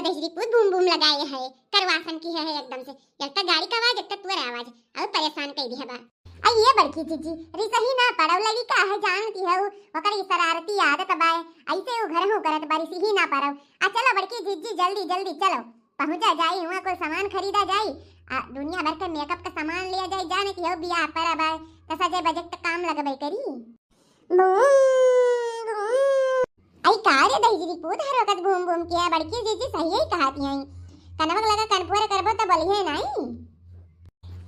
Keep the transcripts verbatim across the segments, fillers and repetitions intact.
दहिजरी पूत बूम बूम लगाए है, करवासन की है एकदम से। एक तो गाड़ी का आवाज, एक तो तोर आवाज, और परेशान कई दिया बा। अई ये बड़की जिज्जी, रिसही ना पड़ो, लड़िका है, जानती है, ओकर ई शरारती आदत बाय, ऐसे उ घर हूँ करत बा, रिसही ना पड़ो। आ चलो बड़की जिज्जी, जल्दी जल्दी चलो, पहुँचा जाई, हुआ कुल सामान खरीदा जाई, आ दुनिया भर के मेकअप का सामान लिया जाई, जानती हो बियाह पर बाय, तो सजे बजे के काम लगबे करी। बूम, बूम। अई का रे दहिजरी पूत, हर वक्त बूम बूम किया, बड़की जिज्जी सही ही कहती हैं। कनवा लगा कनपुअर करबो तो बोली है नाई।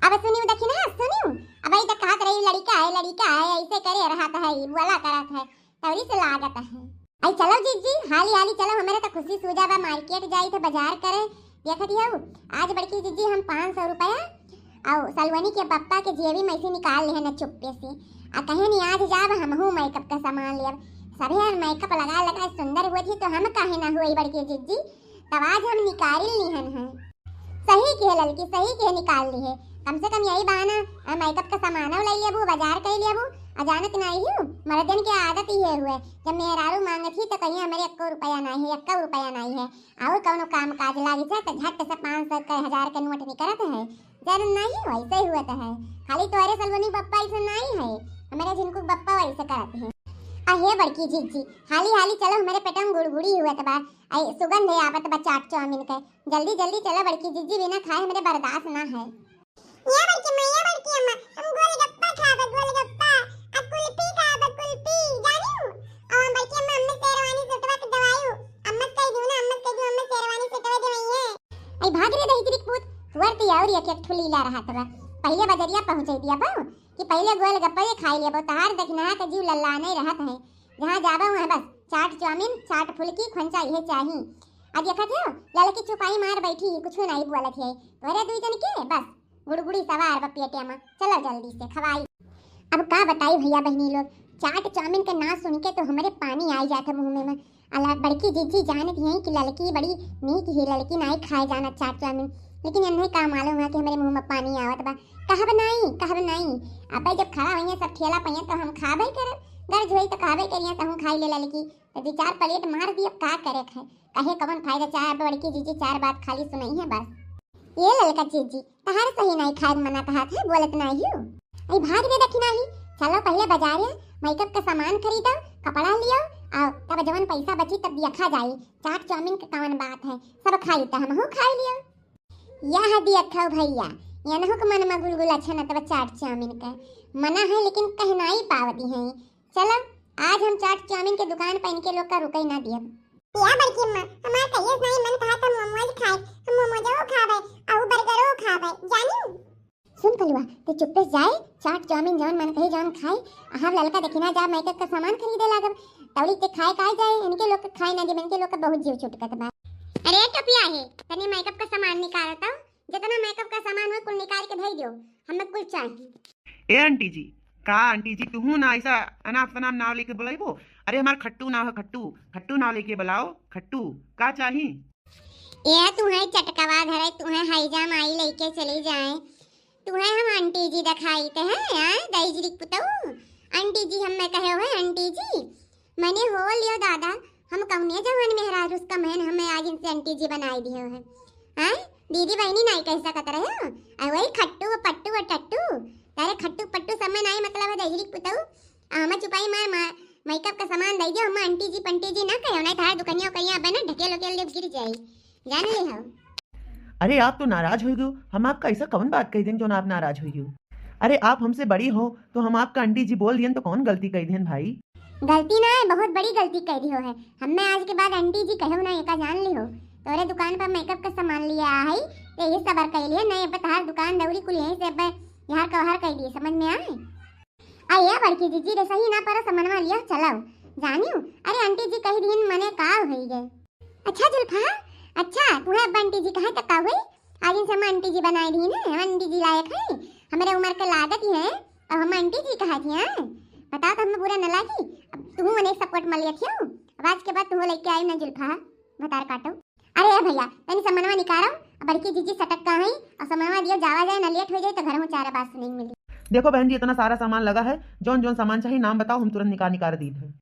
अब सुनियो दखिनहा, सुनियो। अब ई तो कहत रही लड़िका है, लड़िका है, ऐसे करे रहत है, ई बोला करत है, तौरी से लागत है। अई चलो जिज्जी, हाली हाली चलो, हमरे तो खुशी सूझा बा, मार्केट जाई थे बाजार करे। देखत हऊ, आज बड़की जिज्जी हम पाँच सौ रुपया और सलवनी के पप्पा के जेबी में से निकाल लेहे न चुप्पे से। आ कहे नी आज जाब हमहू मेकअप का सामान लेब। सभे मेकअप लगा लगा सुंदर हुए थी तो हम काहे ना हुई बड़की जिज्जी। तब आज हम निकाल लिहन है। सही कहे ललकी, सही कहे निकाल लिहे। कम से कम यही बहाना आ मेकअप का सामानो ले लेबू, बाजार कर लेबू। आ जानत नाई हूँ, मर्दन के आदत ही है हुए, जब मेहरारू मांगत ही तो कहीं हमरे एक्को रुपया नाई है, एक्को रुपया नाई है। और कौनो काम काज लागी जाए तो झट से पाँच सौ के, हजार के नोट निकलत है। जरूर नहीं वैसे ही हुआ तो है, खाली तोहरे सलवनी बप्पा ऐसे नहीं है, हमारे झिनकू बप्पा वैसे करत है। आ हे बड़की जिज्जी, हाली हाली चलो, हमारे पेट में गुड़गुड़ी हुआ तो बा, आई सुगंध है आवत बा चाट चाउमीन के। जल्दी जल्दी चलो बड़की जिज्जी, बिना खाए हमारे बर्दाश्त ना है। या बड़की अम्मा, या बड़की अम्मा, हम गोलगप्पा खाबे, गोलगप्पा, आ कुल्फी खाबे, कुल्फी, जानियो? आ बड़की अम्मा, अम्मा शेरवानी सेटवा के दवाई, अम्मा कह दियो ना, अम्मा कह दियो, अम्मा शेरवानी सेटवा देवाई है। आई भाग रे दहिजरी पूत, हुअर ती और एक एक ठुली ला रहा तबा। पहले बजरिया पहुँचे दिया बा कि पहले गोलगप्पा ये खाई लेबो, तहार दखिनहा के जीव लल्लाने रहत है। जहाँ जाबो वहाँ बस चाट चाउमीन, चाट फुल्की, खोंचा इहे चाही। आ देखत हो, ललकी चुपाई मार बैठी ही, कुछ नहीं बोलत है। तोरे दुई जन के बस गुड़गुड़ी सवार बा पेटिया में। चलो जल्दी से खवाई। अब का बताई भैया बहनी लोग, चाट चाउमीन के नाम सुन के तो हमरे पानी आई जात है मुँह में। अला बड़की जिज्जी जानत ही कि ललकी बड़ी नीक ही, ललकी नाई खाए जानत चाट चाउमीन, लेकिन इन्हें का मालूम है कि हमरे मुँह में पानी आवत बा। कहब नाई, कहब नाई। अबे जब खड़ा होइए सब ठेला पइए तो हम खाबे करब, गर्ज होई तो कहबे करिए तो हम खाई ले ललकी। तो दो चार प्लेट मार दिए, का करे खाए, कहे कवन फायदा, चाहे बड़की जिज्जी चार बात खाली सुनाई है बस। ये ललका जिज्जी, तहार सही नाई खाए मना कहा था, बोलत नाई हूँ। आई भाग दे दखिनहा ही, चलो पहले बाजारे मेकअप का सामान खरीदो, कपड़ा लियो, और तब जवन पैसा बची तब देखा जाई, चाट चाउमीन के कवन बात है, सब खाई तो हमहू खाई लियो। यह देखो भैया, यनहु के मन में गुलगुला छनत बा चाट चाउमीन का, मना है लेकिन कह नाई पावती है। चलो, आज हम चाट चाउमीन के दुकान पर इनके लोग का रुकई ना दियब। या बड़की अम्मा, हमार कहिए से नाई मन कहा तो मोमोज खाए, हम मोमोजो खाबे, अउ बर्गरो खाबे, जानी? सुन कलुआ, ते चुप्पे से जाए, चाट चाउमीन जौन मन कही जौन खाए, आ हम ललका दखिनहा जा मेकअप का सामान खरीदे लागब, तौली के खाए का जाए, इनके लोग के खाए ना देब, इनके लोग का बहुत जीव छुटकत बा। अरे टपिया है, तनी मेकअप का सामान निकाल तो। जितना मेकअप का सामान हो कुल निकाल के धई दियो, हमें कुल चाहिए। ए आंटी जी, का आंटी जी तुहू ना ऐसा अनाप शनाप नाव लेके बुलाइबो? अरे हमार खट्टू नाव है, खट्टू, खट्टू नाव लेके बुलाओ, खट्टू, का चाही? ए तुहे चटकवा धरे, तुहे हैजा माई लेके चली जाए, तुहे हम आंटी जी दिखाई ते हैं, हाँ, दहिजरी पुतऊ, आंटी जी हमें कहे हो है आंटी जी, मने हो लियो दादा, हम कौने जवान मेहरारू उसका महन हमें आज इनसे आंटी जी बनाई दियो है। हैं? दीदी बहनी नाई कह सकत रहे हो? आ वही खट्टू, पट्टू और टट्टू। तारे खट्टू, पट्टू सब में नाई मतलब है दहिजरी पुतऊ। आ हमें चुपाई मार, मार, मेकअप का सामान दे दियो, हम आंटी जी, पंटी जी ना कहो, नहीं थारे दुकनिया, उकनिया बने ढकेल, उकेल देब गिर जाई। जान ले हो। अरे आप तो नाराज हो गयो, हम आपका ऐसा कौन बात कह देन जो ना आप नाराज हो गयो? अरे आप हमसे बड़ी हो तो हम आपका आंटी जी बोल दियन तो कौन गलती कह देन भाई? गलती ना है, बहुत बड़ी गलती कह दियो है। हमें आज के बाद आंटी जी कहो ना, एका जान लिहो। तोरे दुकान पर मेकअप का सामान लिया है, ते ये सबर कर लिया, नहीं अब तहार दुकान दौरी कुल यहीं से अब यहाँ कवर कर दिए, समझ में आए? आ ये बड़की जिज्जी रे सही ना पर समनवा लिया चलाओ। जानियो, अरे आंटी जी कह दियन मने का होई गए। अच्छा जुल्फा, अच्छा तुहे अब आंटी जी कहे तो का हुई? आज इनसे हम आंटी जी बनाए दी ना, हम आंटी जी लायक है, हमारे उम्र के लागत ही है, अब हम आंटी जी कहा थी, हाँ? बताओ तो हमें बुरा न लागी। अब तुम मने सपोर्ट मल लिया थी, अब आज के बाद तुम लेके आई ना जुल्फा, भतार काटो। अरे ए भैया, तनी समनवा निकारो, अब बड़की जिज्जी सटक का है, और समनवा दियो जावा जाए ना, लेट हो जाए तो घर में चार बात सुनेंगे मिली। देखो बहन जी, इतना सारा सामान लगा है, जौन जौन सामान चाहिए नाम बताओ, हम तुरंत निकाल निकाल दी है।